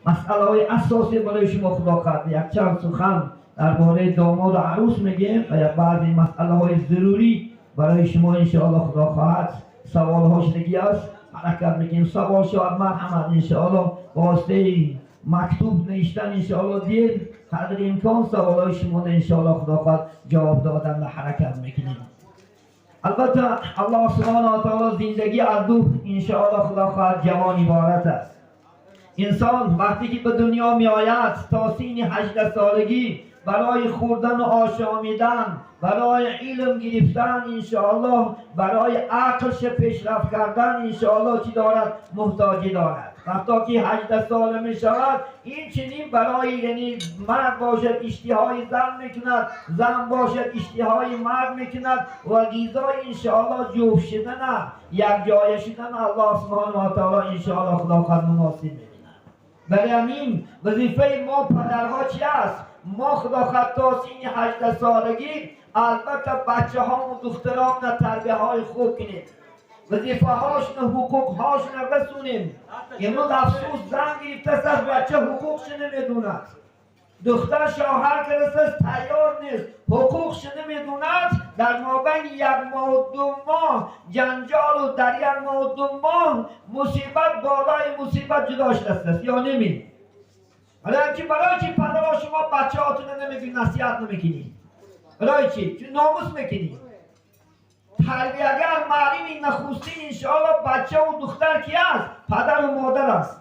Масъалаҳои асосӣ барои шумо, худо хоҳад, якчанд сухан дар бораи домод ва арӯс мегӯем ва баъзе масъалаҳои зарурӣ барои шумо, иншоаллоҳ, худо хоҳад, саволҳо шудагӣ аст, ҳаракат мекунем. Савол шавад, марҳамат, иншоаллоҳ, ба воситаи мактуб навиштан, иншоаллоҳ, дер қадри имкон саволҳои шумо, иншоаллоҳ, худо хоҳад, ҷавоб додан ва ҳаракат мекунем. Албатта, Аллоҳ субҳонаҳу ва таъоло, зиндагӣ аз ду, иншоаллоҳ, худо хоҳад, ҷавон иборат аст. Инсон вақте ки ба дунё меояд, то синни 18 солагӣ барои хӯрдан ва ошомидан, барои илм гирифтан, иншоаллоҳ, барои ақлш пешрафт кардан, иншоаллоҳ, чӣ дорад? Муҳтоҷӣ дорад. Вақто ки 18 сола мешавад, ин чунин барои, яъне, мард бошад, иштиҳои зан мекунад, зан бошад, иштиҳои мард мекунад ва ғизои, иншоаллоҳ, ҷуфт шудана, якҷоя шудан, Аллоҳ субҳонаҳу ва таъоло, иншоаллоҳ, худо хоҳад, муносиб мебинад. Барои ҳамин вазифаи мо падарҳо чи аст? Мо, худо хоҳад, то синни 18 солагӣ, албатта, бачаҳому духтаронна тарбияҳои хуб кунем, вазифаҳошона, ҳуқуқҳошона расонем. Имрӯз, афсӯс, зан гирифтааст, аз бача ҳуқуқша намедонад, духтар шавҳар кардааст, тайёр нест, ҳуқуқша намедонад. Дар мобайни як моҳу 2 моҳ ҷанҷолу дар як моҳу 2 моҳ мусибат болои мусибат ҷудо шудааст ё неми? Барои чи? Барои чи падаро шумо бачаҳотона намегӯӣ, насиҳат намекунӣ? Барои чи? Чун номус мекунӣ. Тарбиягар, муаллими нахустин, иншоалло, бачаву духтар ки аст? Падару модар аст.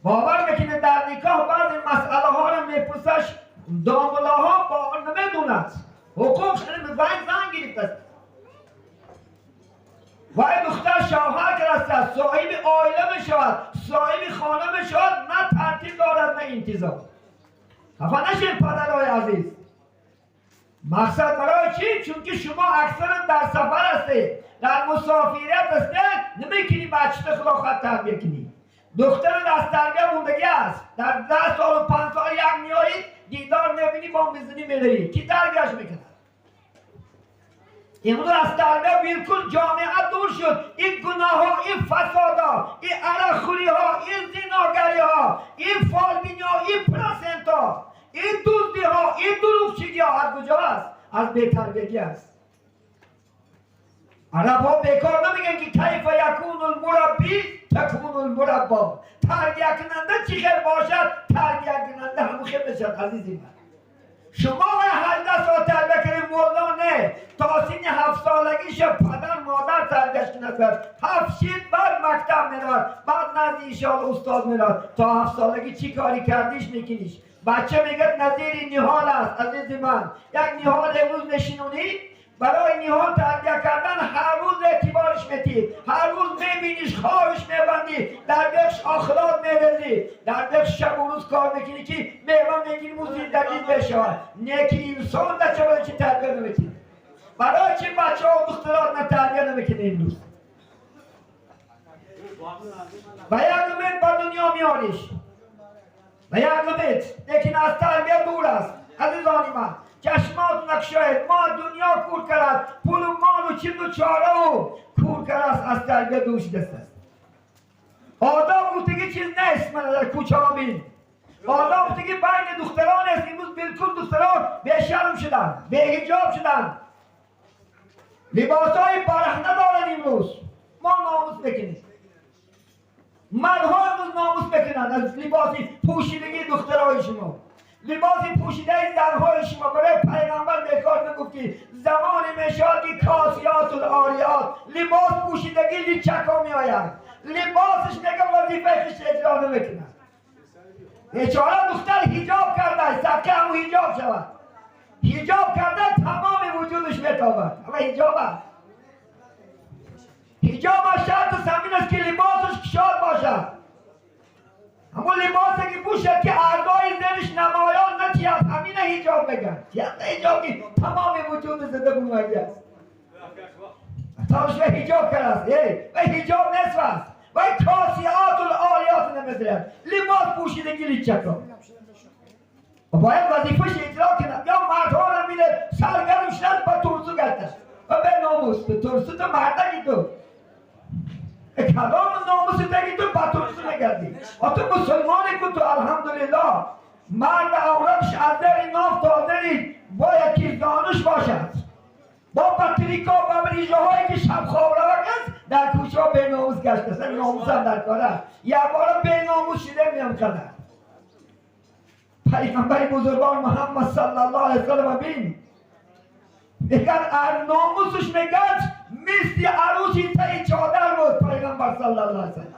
Бовар мекунед, дар никоҳ баъзе масъалаҳоро мепурсаш, домулоҳо бовар намедонад, ҳуқуқ вай зан гирифтааст, вай духтар шавҳар кардааст, соҳиби оила мешавад, соҳиби хона мешавад, на тартиб дорад, на интизом. Хафа нашед, падарои азиз. Мақсад барои чӣ? Чунки шумо аксаран дар сафар ҳастед, дар мусофират ҳастед, намекунӣ бачата, худо хоҳад, тарбия кунӣ. Духтарат аз тарбия мондагӣ аст. Дар 10 солу 5 сол як меоӣ, дидор мебинӣ, бо мизанӣ, меравӣ. Кӣ тарбияш мекунад? Имрӯз аз тарбия билкул ҷомеа дур шуд. Ин гуноҳҳо, ин фасодҳо, ин арақхӯриҳо, ин зиногариҳо, ин фолбиниҳо, ин процентҳо, ин дуздиҳо, ин дурӯғчигиҳо аз куҷо аст? Аз бетарбиягӣ аст. Арабҳо бекор намегӯянд, ки كيف يكون المربي تكون المربى. Тарбиякунанда чӣ хел бошад, тарбиякунанда ҳамун хел мешавад. Азизи ман, шумо вай 18 сол тарбия кунед, молло не, то синни 7 солагиша падар модар тарбияш кунад. Ҳафт шид, баъд мактаб меравад, баъд назди, иншоалло, устод меравад. То 7 солагӣ чӣ кори кардиш, мекуниш. Бача, мегӯяд, назири ниҳол аст. Азизи ман, як ниҳол имрӯз мешинонӣ, барои ниҳол тарбия кардан ҳар рӯз эътибориш метӣ, ҳар рӯз мебиниш, хоҳиш мебандӣ, дар бехш охирот мерезӣ, дар бехш шабу рӯз кор мекунӣ, ки мева мегириму зиндагӣ мешавад. Не ки инсон дача барои чи тарбия намекунӣ? Барои чи бачаҳо, духтарот на тарбия намекунӣ имрӯз? Ба як умед ба дунё меориш, ба як умед, лекин аз тарбия дур аст. Азизони ман, чашмот накушоед. Мо дунё кур кард, пулу молу чизу чораву кур кард, аз тарбия дур шудааст. Одоб гуфтагӣ чиз нест. Мана, дар кӯчаҳо бин, одоб гуфтагӣ байни духтарон нест. Имрӯз билкул духтарон бешарм шуданд, беҳиҷоб шуданд, либосҳои бараҳна доранд. Имрӯз мо номус мекунем, мардҳо имрӯз номус мекунанд аз либоси пӯшидагии духтарои шумо, либоси пӯшидаи занҳои шумо. Барои пайғамбар бекор нагуфт, ки замоне мешавад, ки كاسيات عاريات, либос пӯшидагӣ личако меояд. Либосаш, мега, вазифаи хеш иҷро намекунад. Бечора духтар ҳиҷоб карда, садқа ҳаму ҳиҷоб шавад. Ҳиҷоб карда, тамоми вуҷудаш метобад, ама ҳиҷоб аст. Ҳиҷобаш шарту самин аст, ки либосаш кушод бошад, ҳамон либосе ки пӯшад, ки аъзои зериш намоён натиҳад, ҳамина ҳиҷоб мегӯянд. Чиаста ҳиҷоб, ки тамоми вуҷуди зада бумагӣ аст? Тавш ва ҳиҷоб кардааст, ва ҳиҷоб нест аст, вай كاسيات عاريات намезирад, либос пӯшидагӣ личако бояд вазифаш иҷро кунад. Ё мардҳоро бинед, саргарм шудад, ба турсу гашташ ва беномус. Ту турсу, ту мардаки, ту کلام ناموس تگی تو بطورش نگردی. تو مسلمانی که تو الحمدلله مرد عورتش از در ناف تا دری باید که دانش باشد. با پتریکا با بریجه هایی که شب خواب روک است در کوچه ها به ناموس گشت است. ناموس هم در کار است. یک بار به ناموس شده میام قدر. پیغمبر بزرگوار محمد صلی الله علیه وسلم بین میگن ار ناموسش میگن مثل عروسی تای چادر بود پیغمبر صلی الله علیه وسلم.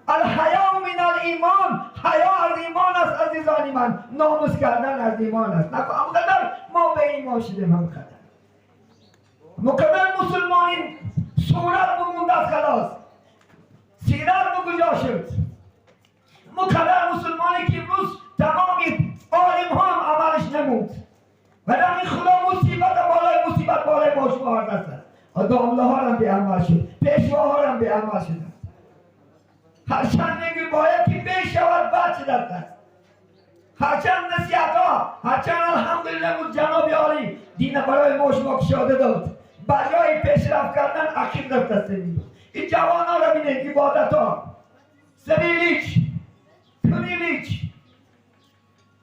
الحیا من الایمان، حیا از ایمان است عزیزان من، ناموس کردن از ایمان است. نکن همقدر ما به ایمان شدیم، همقدر مقدر مسلمانی صورت بمونده است خلاص، سیرت بکجا شد؟ مقدر مسلمانی که امروز تمام عالم ها هم عملش نمود و این خدا مصیبت بالای مصیبت بالای ما شما است. دامله ها هم به عمل شد، پیشواها هم به عمل شد. هرچند میگوی باید که بشود بد شده است. هرچند نصیحت ها، هرچند الحمدلله جناب عالی دین برای ما شما کشاده داد، برای پیشرفت کردن عقیب رفت است. این جوان ها را بینید، عبادت ها سریلیچ کنیلیچ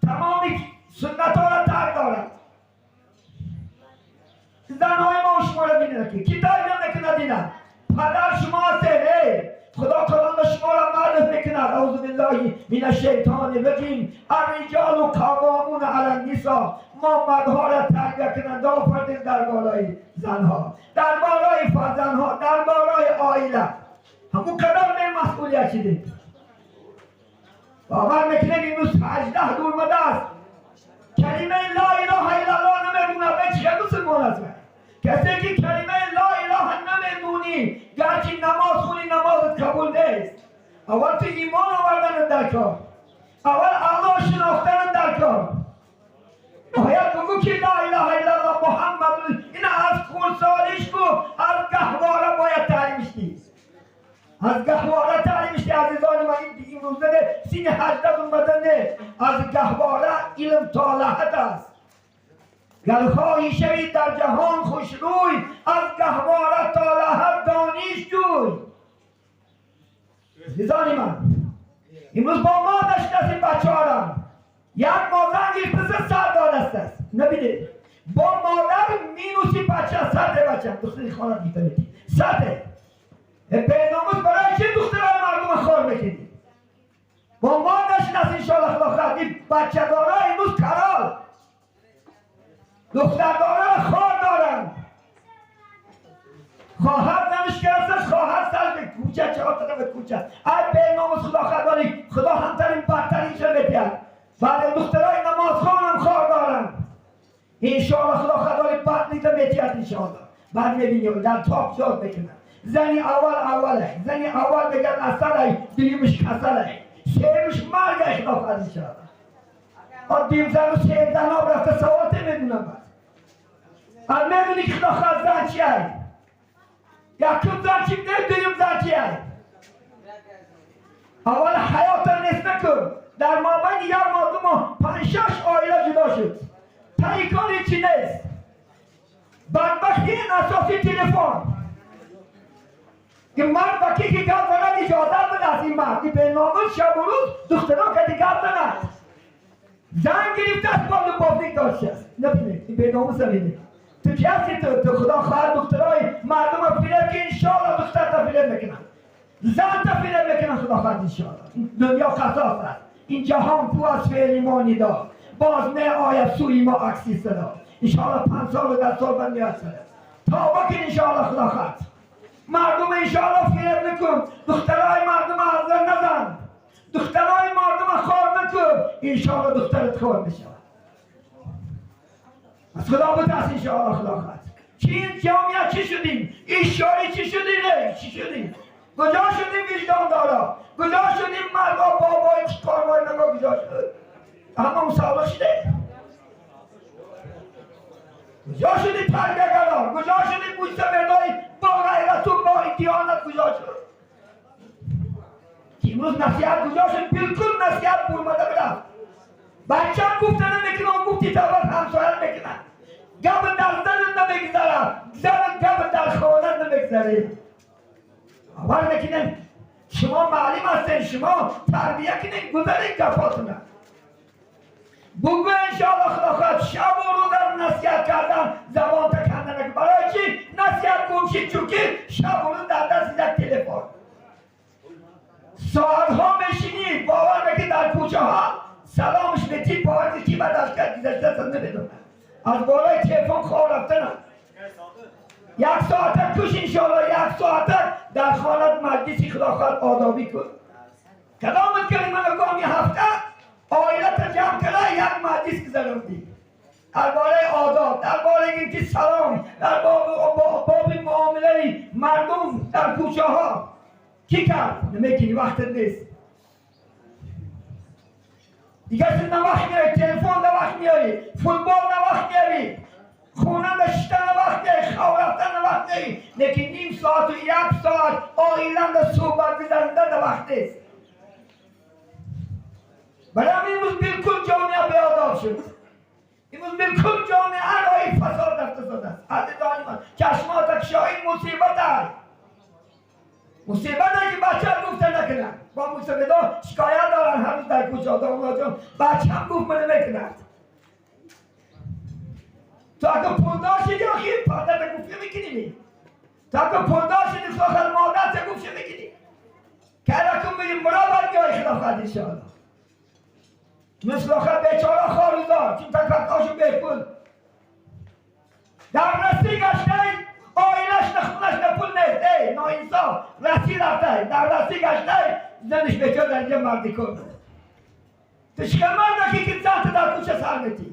تمامی سنت ها را ترک دارد. زنهای ما شما را بینید که کی تربیت میکند دینا؟ پدر شما هستید. خدا قرآن شما را معرف میکند. اعوذ بالله من الشیطان الرجیم. الرجال قوامون علی النساء. ما مردها را تربیت کننده آفریدیم در بالای زنها، در بالای فرزندها، در بالای عائله. همون قدر به مسئولیت شدید. باور میکنید امروز 18 دور مده است کلمه لا اله الا الله نمیدونه. به چه مسلمان است؟ کسی که کلمه لا اله نمیدونی گرچه نماز خونی نمازت قبول نیست. اول تو ایمان آوردن در کار، اول الله شناختن در کار. باید بگو که لا اله الا الله محمد. این از خردسالیش کو از گهواره باید تعلیمش دید، از گهواره تعلیمش دید. عزیزان من این امروزه نه سین 18 اومده نه، از گهواره علم تا لحد است. گر خواهی شوی در جهان خوشروی، از گهواره تا لحد دانش جوی. عزیزان من امروز با ما نشناسیم بچه ها را. یک مادر گرفته سر دادست است نبینید. با مادر مینوسی بچه سر بچه دختری خانه گیته سر به ناموس. برای چه دخترای مردم خار میکنی؟ با ما نشناس انشاءالله خدا خواهد. این بچه دارا امروز کرال دختر دارا خار دارن. خواهر زنش کرده، خواهر سر به کوچه چهار طرف کوچه. ای به ناموس خدا خواهد، خدا همترین بدترین شو میتید. بعد دخترای نمازخوان هم خار دارن. انشاءالله خدا خواهد بد نیده میتید انشاءالله. بعد میبینیم در تاپ جاد میکنن. زنی اول اوله، زنی اول بگن اصله، دیمش کسله، سیمش مرگ خدا خواهد انشاءالله. دیم زن و سیم زن ها رفته سوال نمیدونم. بعد میدونی که خدا خواهد زن چیه؟ یکم زن چی نه، دویم زن چیه؟ اول حیات نیست نکن. در مابین یک ماه دو ماه 5-6 عائله جدا شد. تایکان چی نیست. بدبختی این اساسی تلفن که مرد با کی که گپ زند اجازه بده از این مرد این به ناموس شب و روز دخترها که گپ زند زن گرفته از بالا بافنیک داشته است. نبینید این به ناموس نبینید. تو کی هستی تو؟ خدا خواهد دخترای مردم فریب که انشاءالله دختر تا فریب میکنن، زن تا فریب میکنن. خدا خواهد انشاءالله. دنیا قصاص است، این جهان کو از فعل ما ندا باز می آید سوی ما عکسی صدا. انشاءالله 5 سال و 10 سال بند میاد تا بکن انشاءالله خدا خواهد. مردم انشاءالله فریب نکن، دخترای مردم ارزن نزن، دخترای مردم خار نکن، انشاءالله دخترت خار میشود. از خدا بترس انشاءالله خدا خواهد. چی این جامعه چی شدیم؟ این شاری چی شدیم؟ چی شدیم؟ کجا شدیم وجدان دارا؟ کجا شدیم مردا بابای چی کار نگاه کجا شد؟ همه مسابقه شده؟ کجا شدیم تربیه‌گران؟ کجا شدیم مجتمع‌های با غیرت و با دیانت؟ کجا شد؟ امروز نصیحت کجا شد؟ بالکل نصیحت برمده برفت. بچه هم گفته نمیکنه، گفتی تا بعد همسایه میکنن. گپ در زن نمیگذره، زن گپ در خانه نمیگذره. Аввал мекунем, шумо маълим ҳастен, шумо тарбия кунед, гузаред гапотуна. Бугӯ, иншоалло, Худо хоҳад, шабу рӯз аз насиҳат кардан забонта канда накун. Барои чӣ насиҳат гум шид? Чунки шабу рӯз дар дасти як телефон соатҳо мешинӣ. Бовар мекунӣ, дар кӯчаҳо саломш метӣ, бовар ки ба дашка гузашта намедонад, аз болои телефон хоб рафтанам. Як соата куш, иншоалло, як соата дар хонат маҷлиси, Худо хоҳад, одобӣ кун. Кадомат калимана гоми ҳафта оилата ҷамъ карда як маҷлис гузарондӣ дар бораи одоб, дар бораи ин ки салом, дар боби муомилаи мардум дар кӯчаҳо? Кӣ кард? Намекунӣ, вақтат нест. Дигар на вақт меои, телефон на вақт меои, футбол на вақт меои, хона нишиста на вақт меои, хоб рафтан на вақт меои, лекин ним соату як соат оиланда суҳбат гузаронда на вақт нест. Барои ҳамин имрӯз билкул ҷомеа беодоб шуд. Имрӯз билкул ҷомеа роҳи фасод рафта истодааст. Азизони ман, чашмота кушои, мусибат аст, мусибат аст, ки бача гуфта накунад. Бо мусибато шикоят доранд ҳар рӯз дар кӯча: «Домоҷон, бачам гуфт, мана мекунад». Ту агар пулдор шиди, охи падарта гуфта мекунӣ? Ту агар пулдор шиди, худо модарта гуфта мекунӣ? Каракун бигӣ муробар ҷои, Худо хоҳад, иншоалло. Мисли охир бечора хорузор чун такаккошу бепул дар расӣ гаштай, оилаш на, хунаш на, пул нест. Эй ноинсоф, расӣ рафтай, дар расӣ гаштай, заниш бечора дар инҷа мардикор. Ту чикар мардаки, ки занта дар кӯча сар метӣ?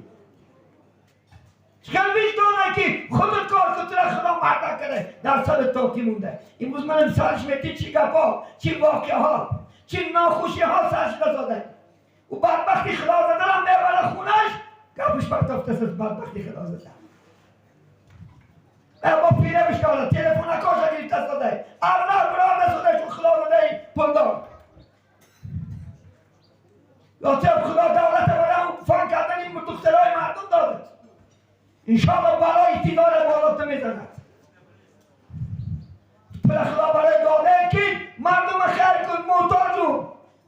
Чикар виҷдоне, ки худат кор кун, тура Худо мардак карда, дар сари токи монда? Имрӯз манам сарш метӣ, чӣ гапҳо, чӣ воқеаҳо, чӣ нохушиҳо сар шуда зода. Ӯ бадбахти худозадарам мебара хунаш, гапш партофтаст. Бадбахти худозада бо фиребш дорад, телефонакоша гирифта сода, арна бирорда сода, чун худозадаи пулдор. Лотиф Худо давлата барам фан кардани духтарои мардум додад. Иншоалло, балои иқтидора болото мезанад. Пула Худо барои додае, ки мардума хайр кун, муҳтоҷу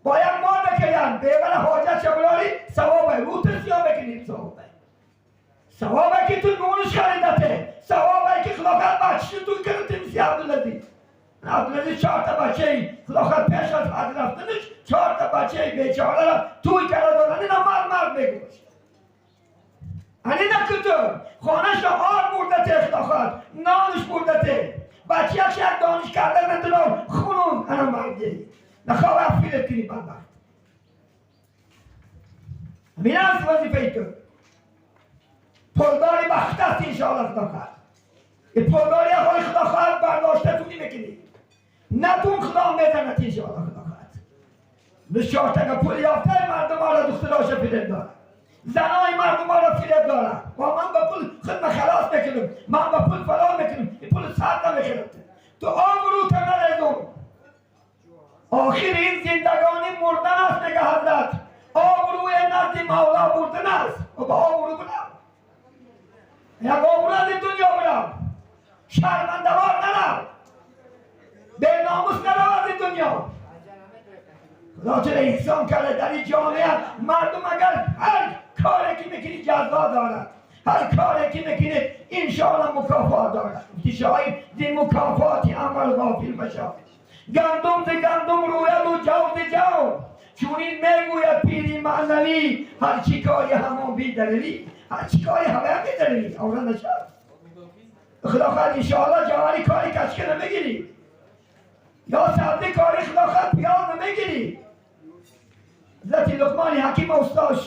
бо як мода каян бевара ҳоҷат шабулори, савобе рӯта сиёҳ мекунӣ, савобе, савобе, ки ту нуниш харидате, савобе, ки Худо кард бачиши ту карда. Тимси Абдулазиз, Абдулазиз чорта бачаи, Худо кард, пеш аз ҳаҷ рафтаниш чорта бачаи бечораро туй карда додан. Ина мард мард мегӯшт. Ани накуту хонаша ор бурдате, Худо хоҳад, нониш бурдате, бачаяш як дониш карда надунов хунун. Ана марди нахоҳ афилет кунӣ, бадбахт. Ҳамин аст вазифаи ту. Пулдори бахт аст, иншоалло, Худо хоҳад. Пулдори ҳои, Худо хоҳад, бардошта ту намекунӣ, натун Худо мезанад, иншоалло, Худо хоҳад. Нишортага пул ёфта мардуморо, духтароша фиреб дорад, занои мардуморо фиреб дорад. Бо ман ба пул худма халос мекунам, ман ба пул фалон мекунам. Ин пул сар намехӯрад, ту обрӯта нарезун. Охир ин зиндагонӣ мурдан аст, мега ҳазрат. Обрӯи назди Мавло бурдан аст. Ба обрӯ бирав, як обрӯ аз ин дунё бирав, шармандавор нарав, беномус нарав аз ин дунё. Худо чаро эҳсон карда дар ин ҷомеа мардум? Агар ҳар коре ки мекунӣ, ҷазо дорад, ҳар коре ки мекунед, иншоалло, мукофот дорад. Гуфти шоир: «Зин мукофоти амал ғофил машав. Гандум зи гандум рӯяду ҷав зи ҷав. Чунин мегӯяд пири маънавӣ. Ҳар чӣ кори ҳамон бидаравӣ, ҳар чӣ кори ҳавая медаравӣ, овра нашав». Худо хоҳад, иншоалло, ҷавари кори кашка намегирӣ ё сабзи кори, Худо хоҳад, пиёз намегирӣ. Ҳазрати Луқмони Ҳаким устод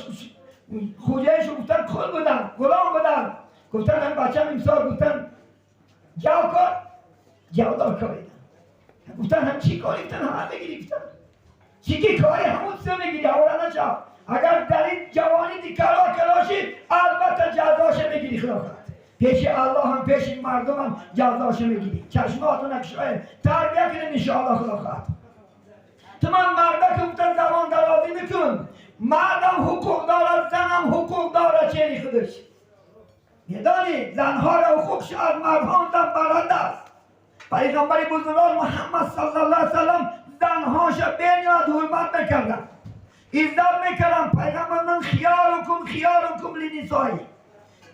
хуҷаишо гуфтан, қул будан, ғулом будан. Гуфтан, ҳам бачам имсол, гуфтан, ҷав кор, ҷавдор коридан. Гуфтан, ҳам чӣ кори? Гуфтан, ҳама мегирӣ. Гуфтан, чӣ ки кори, ҳамун чизо мегирӣ, овора нашав. Агар дар ин ҷавонӣ дикаро калошӣ, албатта ҷазоша мегирӣ, Худо хоҳад, пеши Аллоҳ ҳам, пеши мардумам ҷазоша мегирӣ. Чашмоту накушоем, тарбия кунем, иншоалло, Худо хоҳад. Ту ман мардак гуфтан забон дарозӣ мекун. Мардам ҳуқуқ дорад, занам ҳуқуқ дорад. Чери худаш медонӣ, занҳоро ҳуқуқш аз мардҳон зан баранда аст. Пайғамбар Пайғамбари бузургвор Муҳаммад саллаллоҳу алайҳи васаллам занҳоша бениҳоят ҳурмат мекарданд, иззат мекарданд. Пайғамбар: "من خياركم خياركم لنسائه".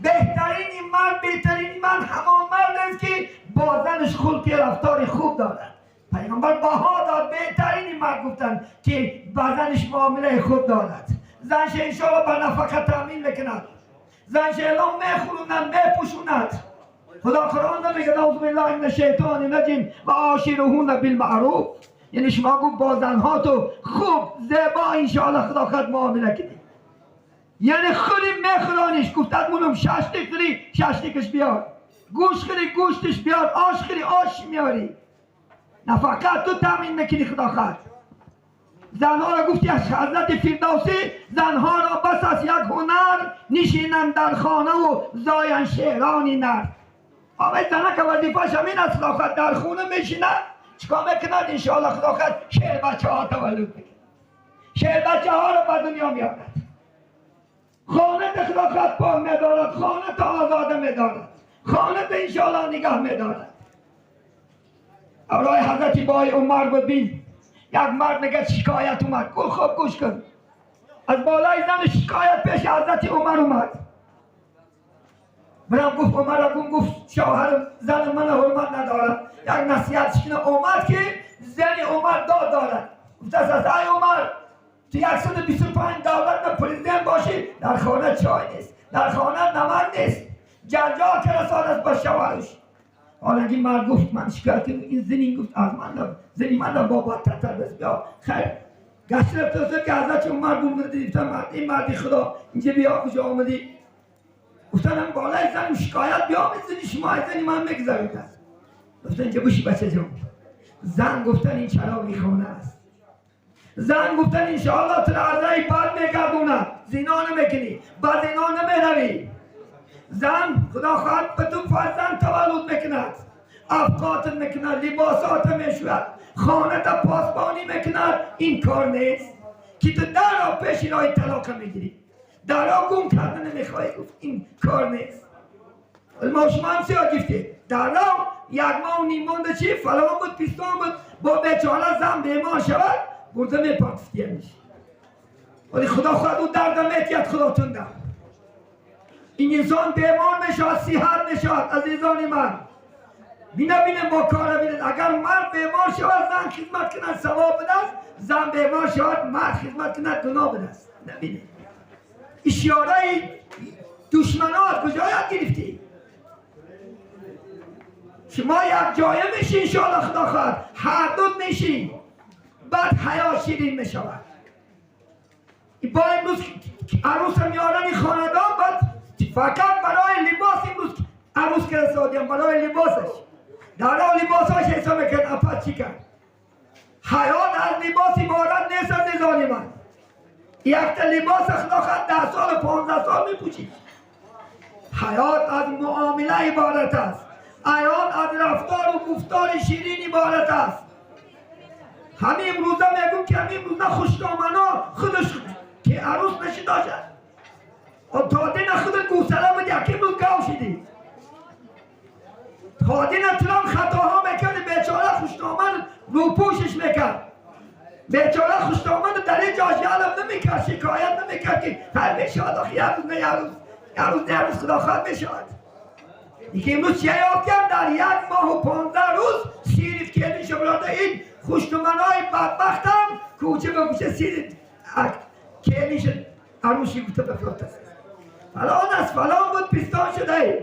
Беҳтарини мард, беҳтарини мард ҳамон мард аст, ки бо занаш хулқи рафтори хуб дорад. Пайғамбар баҳо дод, беҳтарини мард гуфтанд, ки ба занаш муомилаи хуб дорад, занша иншоалло ба нафақа таъмин мекунад, занша эълон мехӯронад, мепӯшонад. Худо Қуръон намегӯяд: أعوذ بالله من الشیطان الرجیم، وعاشروهن بالمعروف. یعنی شما گفت با زنها تو خوب زیبا انشاءالله خدا خود معامله کنی، یعنی خودی میخورانیش. گفتد مونم ششتی خوری، ششتیکش بیار، گوشت خوری، گوشتش بیار، آش خوری، آش میاری، نفقه تو تامین میکنی. خدا خواهد زنها را گفتی از حضرت فردوسی: زنها را بس است یک هنر، نشینند در خانه و زایند شیرانی نر. آقای زنه که وظیفه‌ش همین است، خدا خواهد در خونه میشیند، چیکار میکند؟ انشاءالله خدا خواهد شیر بچه ها تولد میکند، شیر بچه ها رو به دنیا میآورد، خانه ته خدا خواهد پاک میدارد، خانه ته آزاده میدارد، خانه ته انشاءالله نگاه میدارد. اولای حضرت بای عمر بود. بین، یک مرد میگه شکایت اومد. گفت خب گوش کن. از بالای زن شکایت پیش حضرت عمر اومد. برام گفت عمر گفت، گفت شوهر زن من حرمت ندارد. یک نصیحت کنه اومد که زن عمر داد دارد. گفت از ای عمر، تو 125 دولت में president باشی، در خانه چای نیست، در خانه نمک نیست. جنجال که رساد است با شوهرش. حالا این مرد گفت من شکایت این زنی گفت از من زنی من بابا تتر بس بیا. خیر، گشت رفت که حضرت عمر بود. دیدم مرد، این مردی خدا اینجا بیا، کجا آمدی؟ گفتن بالای زن شکایت بیا زنی شما زنی من میگذارید است. گفتن اینجا بشی بچه جان. زن گفتن این چراغی خانه است. زن گفتن انشاءالله تو ارزای بد میگردوند، زنا نمیکنی، با زنا نمیروی. زن خدا خواهد به تو فرزند تولد میکند، افقات میکند، لباسات میشود، خانه تا پاسبانی میکند. این کار نیست که تو در پیش راه طلاق میگیری، در گم کرده نمیخوای. گفت این کار نیست. ما شما هم سیاه گفتید در یک ماه و نیم مانده چی فلان بود، پیستان بود، با بیچاره زن بیمار شود، برده میپاکستیه میشه. ولی خدا خواهد او درد میتید خداتون در این انسان بیمار میشود، صحت میشود. عزیزان من، بینه بینه با کار بینید. اگر مرد بیمار شود، زن خدمت کند، ثواب بده. زن بیمار شود، مرد خدمت کند، گناه بده. نبینید اشاره دشمنات کجا یاد گرفتی؟ شما یک جایه میشین، انشاءالله خدا خواهد هر دو میشین، بعد حیات شیرین میشود. با امروز عروس میارن خاندان، بعد فقط برای لباس. امروز عروس که رسادیم برای لباسش در لباساش حساب میکرد. اپا چی کرد؟ حیات از لباس عبارت نیست. عزیزان من، یک تا لباس خدا خواهد 10 سال، 15 سال میپوشید. حیات از معامله عبارت است. حیات از رفتار و گفتار شیرین عبارت است. همین امروزه میگم که همین امروزه خوشدامنا خودش که عروس نشی داشت و تا دین خودت گوسله بود، یکی امروز گاو شدی. تا دین ترام خطاها میکرد، بیچاره خوشدامن رو پوشش میکرد. بیچاره خوشدامن در این جاش یالم نمیکرد، شکایت نمیکرد که هر میشود. آخه یه روز نه یه روز، یه روز نه یه روز خدا خواهد میشود. دیگه امروز چه یاد کرد؟ در یک ماه و 15 روز سیریت که شبراده این خوشدامنای بدبختم کوچه به کوچه سیریت کلیش عروسی گفته بفرست است، فلان است، فلان بود، پیستان شده ای.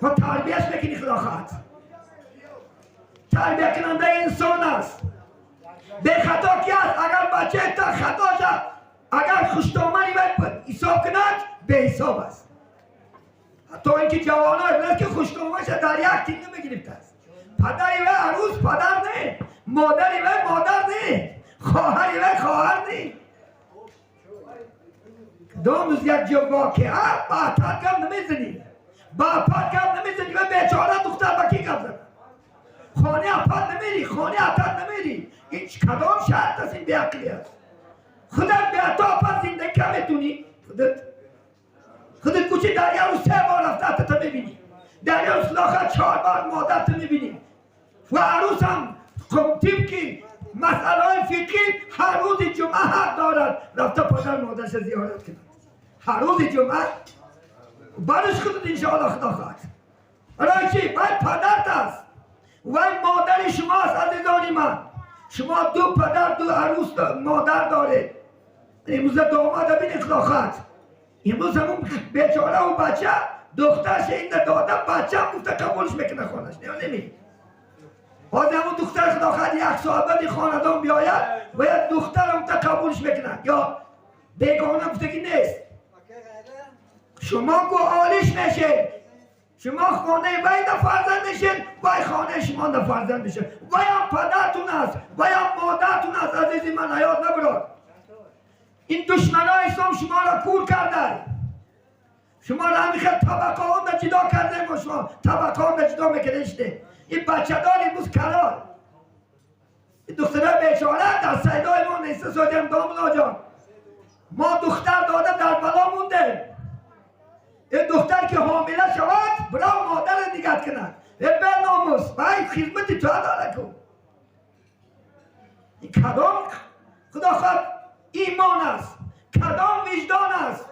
خود تربیهش میکنی. خدا خواهد تربیه کننده انسان است. به خطا کی است؟ اگر بچه تا خطا شد، اگر خوشدامنی باید حساب کند، به حساب است. حتی اینکه جوانان که خوشدامنش در یک تیم نمیگرفت است. پدری و عروس پدر نه، مادری و مادر نه، خواهری و خواهر نه. کدام روز یک جا واقعه با گپ نمیزنی، با پد گپ نمیزنی و بیچاره دختر با کی گپ زد؟ خانه اپد نمیری، خانه اتد نمیری. این کدام شرط است؟ این بیعقلی است. خودت به تا پس زندگی میتونی. خودت خودت کوچه دریا رو سه بار رفته تا میبینی، دریا رو سلاخت چهار بار مادرت میبینی. Ва арӯс ҳам тибқи масъалаҳои фиқҳӣ ҳар рӯзи ҷумъа ҳақ дорад рафта падар модарша зиёрат кунад. Ҳар рӯзи ҷумъа барш худат, иншоалло, худо хоҳад. Барои чӣ? Вай падарт аст, вай модари шумост. Азизони ман, шумо ду падар, ду арӯс, модар доред. Имрӯза домода бинед, худо хоҳад, имрӯз ҳамун бечораву бача духтарша инда дода, бачам гуфта қабулш мекунад хонаш, не неми. Ҳозир ҳамун духтар, худо хоҳад, як соат баъди хонадон биёяд, бояд духтарам гуфта қабулш мекунад ё бегона гуфтагӣ нест. Шумо гу олиш мешед, шумо хонаи вай да фарзанд мешед, вай хонаи шумо да фарзанд мешед. Ваям падартун аст, ваям модартун аст. Азизи ман, ҳаёт набурод. Ин душманои ислом шуморо кур карда, шуморо ҳамин хел табақаонда ҷудо кардаем. Шумо табақаонда ҷудо мекунед. Ин бачадор имрӯз калон, ин духтарои бечора дар сайдои мо неста содиам. Домулоҷон, мо духтар дода дар бало мондем. Ин духтар ки ҳомила шавад, бирав модарро нигат кунад. Э беномус, вай хизмати ту дора кун. Ин кадом, худо хоҳад, имон аст, кадом виҷдон аст,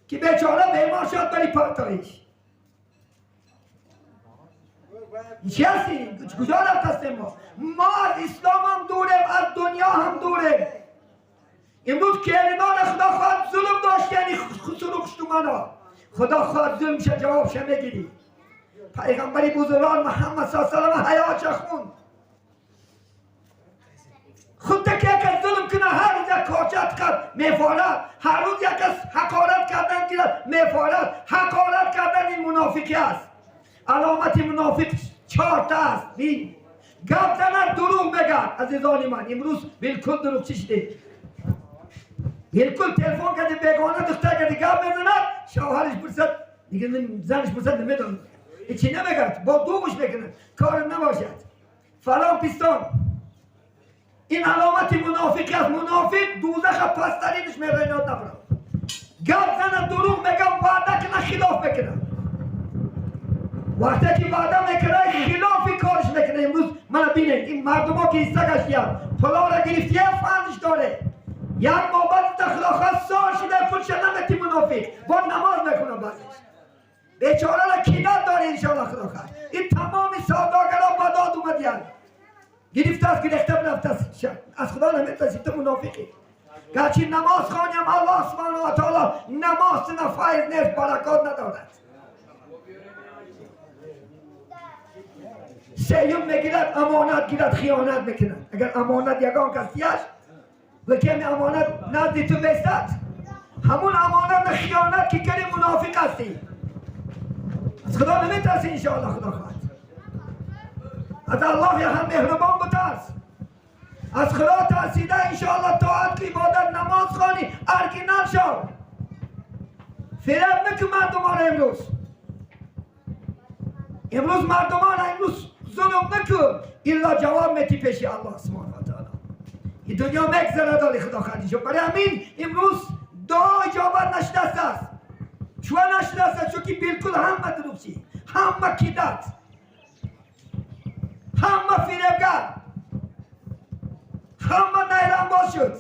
ки бечора бемор шуд, бари партоиш? Чӣ ҳастем? Куҷо рафт ҳастем мо? Мо аз ислом ҳам дурем, аз дунё ҳам дурем. Имрӯз келинона, худо хоҳад, зулм дошт, яъни хусуру хуштумано, худо хоҳад, зулмша ҷавобша мегирӣ. Пайғамбари бузургвор Муҳаммад са салам ҳаётша хунд. Худта ки як кас зулм кунад, ҳар рӯз як корчат кард, мефорад. Ҳар рӯз як кас ҳақорат кардан гирад, мефорад. Ҳақорат кардан ин мунофиқӣ аст. Аломати мунофиқ чорта аст. Бин, гап занад, дурӯғ мегӯяд. Азизони ман, имрӯз билкул дурӯғчӣ шудед. Билкул телефон карди, бегона духтар карди, гап мезанад, шавҳариш пурсад, занаш пурсад, намедонад, ҳечи намегӯяд, бо дугӯш мекунад, кор набошад, фалон пистон. Ин аломати мунофиқӣ аст. Мунофиқ дузаха пасттаринаш мероинод набарад. Гап занад, дурӯғ мегӯяд, ваъда кунад, хилоф мекунад. Вақте ки ваъда мекунад, хилофи корш мекунад. Имрӯз мана бинед, ин мардумо ки ҳисса гаштиянд, пулоро гирифтия, фандш доре, як моҳ баъд худохоҳ сол шуда, пулша намети. Мунофиқ бо намоз мекунад, баъзеш бечорара кидат дори. Иншоалло, худохоҳ, ин тамоми савдогаро ба дод омадиянд. Гирифтааст, гирехта рафтааст, аз худо наметарси, ту мунофиқӣ. Гарчи намоз хоням, Аллоҳ субҳанаҳу ва таоло намоз на файз нест, баракот надорад. Сеюм, мегирад, амонат гирад, хиёнат мекунад. Агар амонат ягон кас дияш ва кеми амонат назди ту бестад, ҳамун амонат хиёнат ки кардӣ, мунофиқ ҳастӣ, аз худо наметарсӣ. Иншоалло, худо хоҳад, аз Аллоҳ ҳам меҳрубон бутарс. Аз худо тарсида, иншоалло, тоат, ибодат, намоз хонӣ, оригинал шав, фиреб мекун мардуморо. Имрӯз мардуморо имрӯз зулм накун, илло ҷавоб метӣ пеши Аллоҳ субҳана ва таоло. Ин дунё мегзарад, оли худо хадиҷо. Барои ҳамин имрӯз дуо иҷобат нашудааст. Аст чуа нашудааст? Чунки билкул ҳама дурӯғчӣ, ҳама кидат, ҳама фиребгар, ҳама найрамбоз шуд.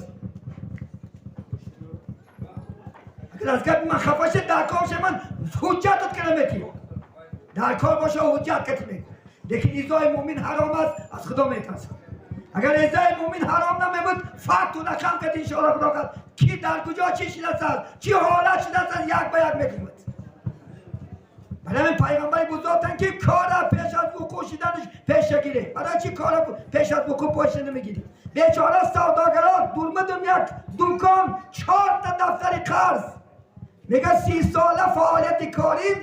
Агар аз гапи ман хафа шуд, дар кор боша, ман ҳуҷҷатот кара метиҳам. Дар кор боша, ҳуҷҷат кати мегӯ. Лекин изои мӯмин ҳаром аст, аз худо метарсам. Агар изои мӯмин ҳаром намебуд, факту рақам кати, иншоалло, худо кард, ки дар куҷо чӣ шудааст, чӣ ҳолат шудааст, як ба як мегӯяд. Барои ҳамин пайғамбари бузургтан ки кора пеш аз вуқӯъ шуданаш пеша гиред. Барои чӣ кора пеш аз вуқӯъ пеша намегирӣ? Бечора савдогарон дурмадум, як дукон, чорта дафтари қарз. Мега, 30 сола фаъолияти корим,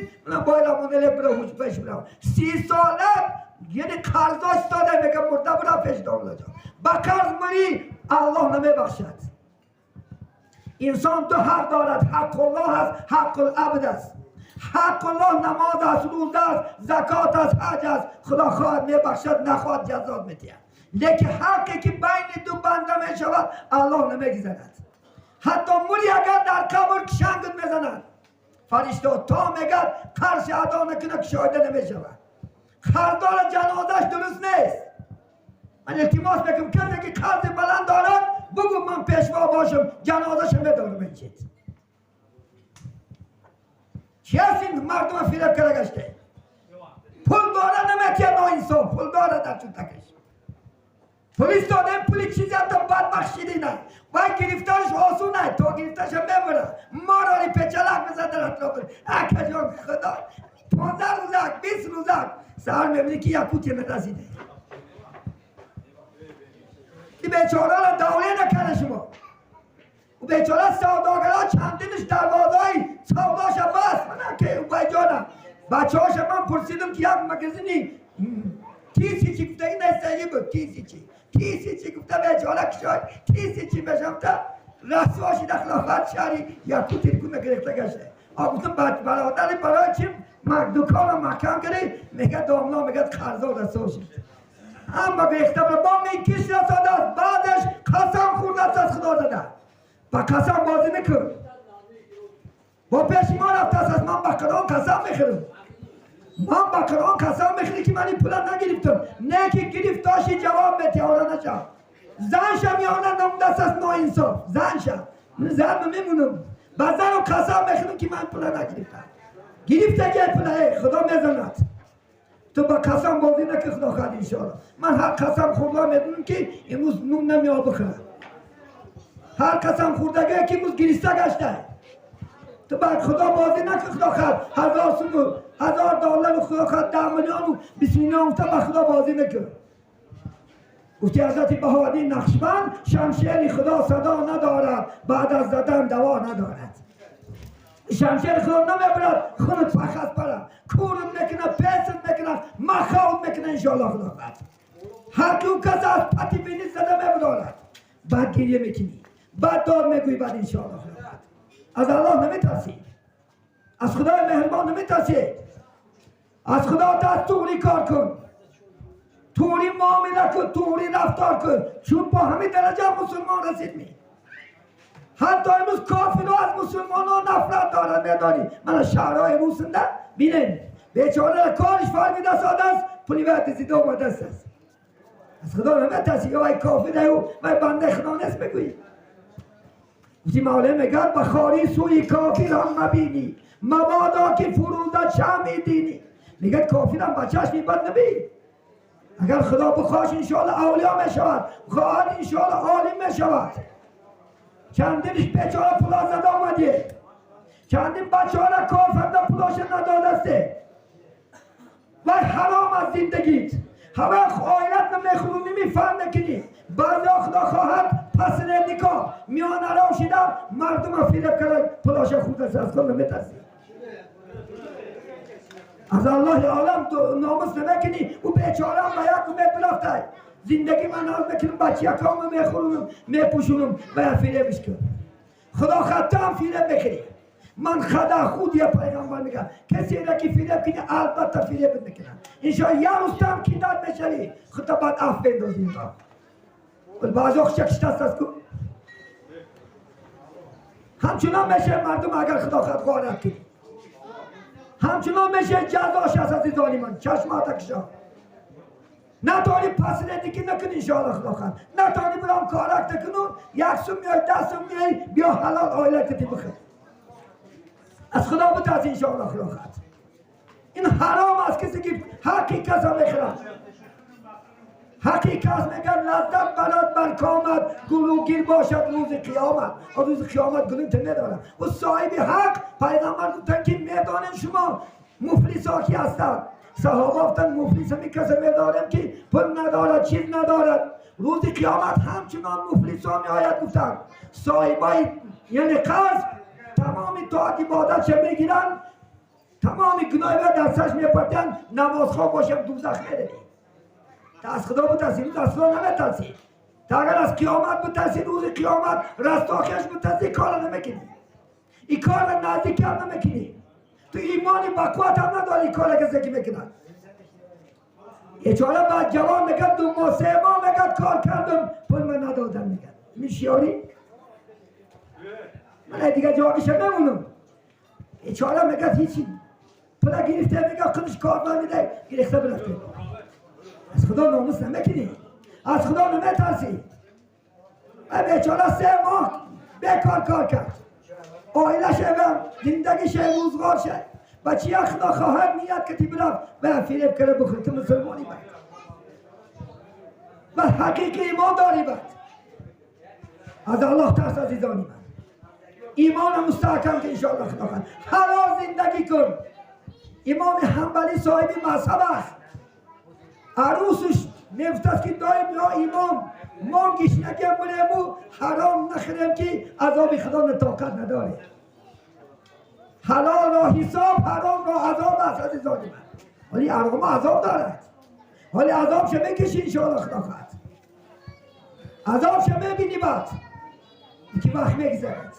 бойламонеле бира пеш бирав, 30 сола, яъне қарзо истода. Мега, мурда бира пеш домлаҷон, ба қарз мурӣ, Аллоҳ намебахшад. Инсон ду ҳақ дорад: ҳаққуллоҳ аст, ҳаққулабд аст. Ҳаққуллоҳ намоз аст, рӯза аст, закот аст, ҳаҷ аст. Худо хоҳад, мебахшад, нахоҳад, ҷазот медиҳад. Лекин ҳаққе ки байни ду банда мешавад, Аллоҳ намегузарад. Ҳатто мури, агар дар қабр кишангут мезанад фаришто, то мегад қарши адо накуна, кушоида намешавад. Қарздора ҷанозаш дуруст нест. Ман илтимос мекунам, касе ки қарзи баланд дорад, бугӯ, ман пешво бошам, ҷанозаша медорам. Ин чиз чи аст? Ин мардума фиреб кара гаште. Пул дора, наметия, ноинсоф. Пул дора дар чунтакаш, пулис додем, пули чизи ҳатто бадбахт ширина. Вай гирифториш осон ай, то гирифташа мемура, морори печалак мезад дар атроф. Акаҷон, худо, 15 рӯзак, 20 рӯзак, саҳар мебинӣ, ки Якутия нарасиде. Ки бечораро давле накарда шумо. У бечора савдогаро чандинаш дарвозаи савдоша баст. Мана ки убайҷона бачаҳоша ман пурсидам, ки як магазини тысячи гуфтаги нестаги буд, тысячи, тысячи гуфта, бечора кишой тысячи бешамта расво шида, хилофат шаҳри Якутия куна гирифта гашта. А гуфтам, бародари, барои чи дуконро маҳкам кардӣ? Мега, домло, мегад, қарзо расво шид, ҳама гирифта бо мекиш расодааст. Баъдаш қасам хӯрдааст, аз худо зада. Ба қасам бозӣ накун. Бо пеши мо рафтааст, аз ман ба Қуръон қасам мехӯрам, ман ба Қуръон қасам мехӯрам, ки ман ин пула нагирифтам. Не ки гирифтоши, ҷавоб метиҳора нашав. Занша миёна намудааст, аз ноинсоф. Занша зан мемонам, ба занам қасам мехӯрам, ки ман пула нагирифтам. Гирифтагӣ пула, худо мезанад. Ту ба қасам бозӣ накун. Худо хоҳад, иншоалло. Ман ҳар қасам хӯрда медонам, ки имрӯз нун намео бихӯрам. Ҳар қасам хӯрдагие, ки имрӯз гириста гашта. Ту ба худо бозӣ накун. Худо хоҳад, 1000 суму, 1000 доллару, худо хоҳад, 10 миллиону 20 миллион гуфта, ба худо бозӣ накун. Гуфти ҳазрати Баҳоуддин Нақшбанд: «Шамшери худо садо надорад, баъд аз задан даво надорад». Шамшери худо намебарад, хунут пахас пара курут мекунад, песут мекунад, махаут мекунад, иншоалло. Худо хоҳад, ҳар ки ӯ кас аз пати бини зада мебудорад, баъд гирья мекунӣ, баъд дод мегӯӣ, баъд, иншоалло. Худо хоҳад, аз Аллоҳ наметарсӣ, аз худои меҳрибон наметарсӣ. Аз худо тарс, туғри кор кун, туғри муомила кун, туғри рафтор кун, чун бо ҳамин дараҷа мусулмон расид ми. Ҳатто имрӯз кофиро аз мусулмонон нафрат дорад, медонӣ? Мана шаҳрҳои русинда бинед, бечора кориш фармида содааст, пули вай дизида омадааст. Аст, аз худо наметарсӣ? Ё вай кофираю вай бандаи худо нест, мегӯӣ? Гуфти мавле мегӯяд: «Ба хорӣ сӯи кофирон мабинӣ, мабодо ки фурӯзад шамъи динӣ». Мегӯяд, кофирам ба чашми бад набин. Агар худо бихоҳ, иншоалло, авлиё мешавад, хоҳад, иншоалло, олим мешавад. Чандиниш бечора пула зада омадӣ, чандин бачаҳора кор фарда, пулоша надодасте. Вай ҳаром аз зиндагит, ҳама оилат намехӯрунӣ, мефаҳм мекунӣ. Баъзеҳо, худо хоҳад, посредник о миёнаро шида, мардума фиреб карда, пулоша хӯрдаст. Аз худо наметарсӣ, аз Аллоҳи олам номус намекунӣ. Ӯ бечорам ба як умед бирафтай, зиндагӣ ман аз мекунам, бачиякому мехӯрунам, мепӯшунам, ба як фиребиш кун. Худо хаттам фиреб мехӯрӣ. Ман хада худ я пайғамбар мегӯяд, касеро ки фиреб кунӣ, албатта фиреб мекунад. Иншо як рӯз там ки дад мешавӣ, худо баъд аф бендозӣ. Баъзеҳо хушакшитаст аст ку, ҳамчунон мешавад мардум. Агар худо хат ғорат кунӣ, ҳамчунон мешавад ҷазош аст. Аз золимон чашмата кушо. Натонӣ посредник ӣ накун, иншоалло. Худо хат натонӣ бирам корак накуну, як сум меои, 10 сум меои, биё ҳалол оилатати бихӯр. Аз худо битарс, иншоалло. Худо хат ин ҳаром аст, касе ки ҳаққи каса мехӯрад, ҳаққи кас. Мегӯяд: «Лаззат барад бар комат, гулӯгир бошад рӯзи қиёмат». Рӯзи қиёмат гулӯта медорад ӯ соҳиби ҳақ. Пайғамбар гуфтанд, ки медонем шумо муфлисо ки ҳастанд? Саҳоба гуфтанд: «Муфлис ҳамин касе медонем, ки пул надорад, чиз надорад». Рӯзи қиёмат ҳамчунон муфлисо меояд, гуфтанд, соҳибои, яъне қарз, тамоми тоат ибодатша мегиранд, тамоми гуноҳи дар сарш мепартиянд. Намозхон бошам, дузах меравӣ. Та аз худо битарсӣ, аз худо наметарсӣ. Та агар аз қиёмат битарсӣ, рӯзи қиёмат растохеш битарсӣ, кора намекунӣ, ин кора наздикам намекунӣ. Ту имони бақувват ҳам надорӣ. Кора касе ки мекунад, бечора баъд ҷавон мегӯяд, 2 моҳ, 3 моҳ, мегӯяд, кор кардам, пул ман надодам. Мегӯяд, мишиёрӣ ман дигар ҷавобиша мемонам. Бечора мегӯяд, ҳичи. Пула гирифте, мега худаш кор намида, гирифта бирафте. Аз Худо номус намекунӣ, аз Худо наметарсӣ. Бечора 3 моҳ бекор кор кард, оила шавам, зиндагӣ ше, рӯзгор ше. Бачия Худо хоҳад ният кати бирафт ва фиреб карда бухӯр. Ту мусулмонӣ бад ва ҳақиқи имон дорӣ, бад аз Аллоҳ тарс. Азизони ман, имона мустаҳкам ки, иншоалло Худо хоҳад ҳалол зиндагӣ кун. Имоми Ҳанбалӣ соҳиби мазҳаб аст. Арӯсаш мегуфтааст, ки доим: «Ё имом, мо гишнагия бурему ҳаром нахӯрем, ки азоби Худо тоқат надорем». Ҳалолро ҳисоб, ҳаромро азоб аст, азизони ман. Вале ҳарома азоб дорад, вале азобша мекаши, иншоалло Худо хоҳад азобша мебинӣ, баъд ки вақт мегзарад.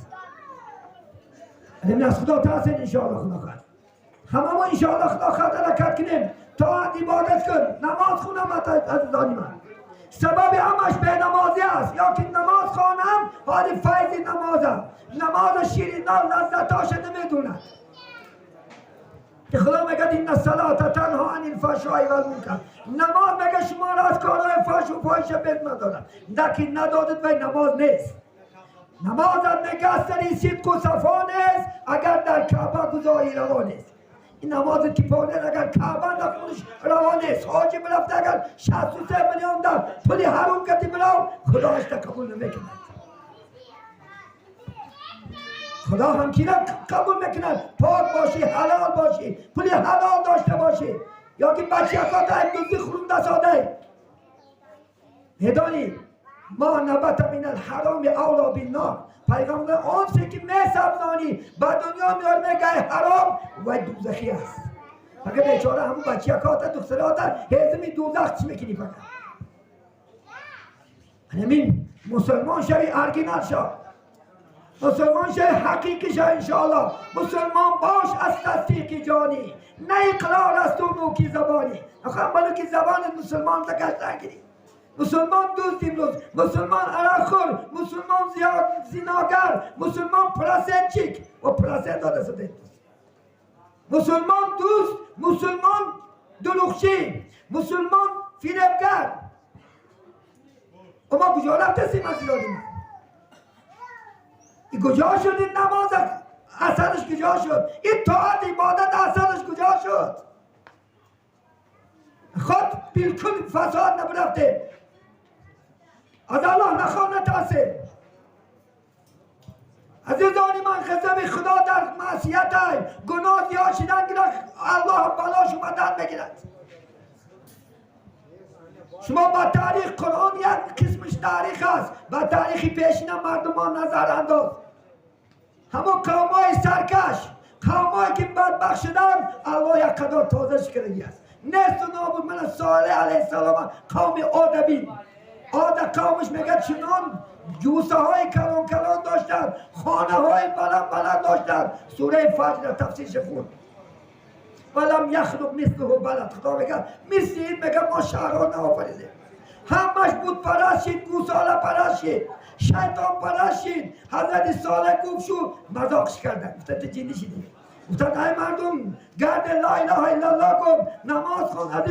Аз Худо тарсен, иншоалло Худо хоҳад ҳамамо, иншоалло Худо хоҳад ҳаракат кунем, тоат ибодат кун, намоз хунам. Азизони ман, сабаби ҳамаш бенамозӣ аст. Ё ки намоз хонам, ҳоли файзи намозам, намоза ширина, лаззатоша намедонад. Худо мегӯяд: إن الصلاة تنهى عن الفحشاء والمنكر. Намоз мега шуморо аз корҳои фаҳшу фоҳиша без надорад. Наки надодад, вай намоз нест. Намозат мега аз сари сидқу сафо нест, агар дар Каъба гузори раво нест. Ин намози ки понед, агар Каъба нахуниш, раво нест. Ҳоҷи бирафта, агар 63 миллион дар пули ҳаром кати бирав, Худоашта қабул намекунад. Худо ҳамкина қабул мекунад? Пок бошӣ, ҳалол бошӣ, пули ҳалол дошта бошӣ. Ё ки бачиякота дуздӣ хурунда содай. Медонӣ, ما نبت من الحرام أولى بالنار. پیغمبر آنچه که میسبزانی به دنیا میار، میگه حرام و دوزخی است. فقط بیچاره همون بچیکات، دخترات هزمی دوزخ چی میکنی؟ فقط همین مسلمان شوی، ارگینال شو، مسلمان شوی، حقیقی شو. انشاءالله مسلمان باش از تصدیق جانی، نه اقرار است و نوکی زبانی. آخه بلو زبان مسلمان تکش نگیری. مسلمان دوست امروز، مسلمان عرق، مسلمان زیاد زیناگر، مسلمان процентчик و процент داده شده، مسلمان دوست، مسلمان دروغچی، مسلمان فریبگر. اما کجا رفته عزیزان من؟ این کجا شد؟ این نماز اثرش کجا شد؟ این طاعت عبادت اثرش کجا شد؟ خود بالکل فساد نبرفته. از الله نخواه، نترسه. عزیزانی من، غضب خدا در معصیت های گناه زیاد شدن گیرد، الله بلاش اومدن بگیرد. شما با تاریخ قرآن، یک قسمش تاریخ است، با تاریخ پیشین مردمان نظر انداز. همون قومای سرکش، قومایی که بدبخت شدن، الله یک قدر تازه کرده است، نیست و نابود. من صالح علیه السلام، قوم عاد بین، عاد قومش میگه چنان جوسه های کلان کلان داشتن، خانه های بلند بلند داشتن. سوره فجر تفسیرش خون. ولم يخلق مثله بلد. خدا میگه مثل این، میگه ما شهرها نآفریدیم. همش بود پرست شید، گوساله پرست شید، شیطان پرست شید. حضرت صالح گفت شو، مذاقش کردن، گفتن تو جنی شدی. گفتن ای مردم، گرد لا اله الا الله کن، نماز خون از